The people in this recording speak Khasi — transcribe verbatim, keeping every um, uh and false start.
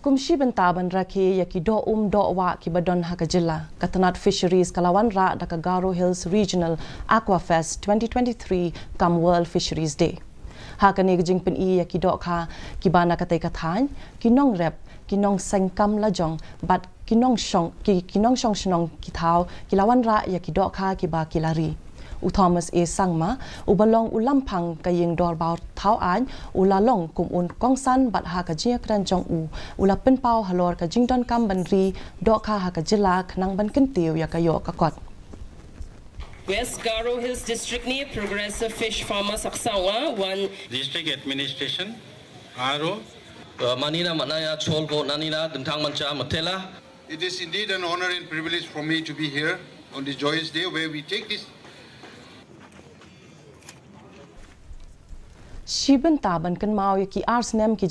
Kum shi bynta ban rakhe ïa ki doh um doh wah kiba don ha ka jylla, ka tnat Fisheries ka la wanrah da ka Garo Hills Regional Aquafest twenty twenty-three kam World Fisheries Day. Ha kane ka jingpyni ïa ki dohkha kiba na katei ka thaiñ, ki nongrep, ki nongseng kam lajong bad ki nongshong ki, ki nongshong shnong ki thaw ki la wanrah ïa ki dohkha kiba ki la ri. U Thomas A Sangma, uba long u lamphang ka ïing dorbar thaw aiñ, u la long kum u kongsan bad ha ka jingïakren jong u, u la pynpaw halor ka jingdonkam ban ri dohkha ha ka jylla khnang ban kyntiew ïa ka ïoh ka kot. West Garo Hills District ni Progressive Fish Farmers Haksaw Nga wan District Administration, R O. Uh, manina manaya cholko nanina dentang mancha matela. It is indeed an honor and privilege for me to be here on this joyous day where we take this Shi bynta ban kynmaw ïa ki ar snem ki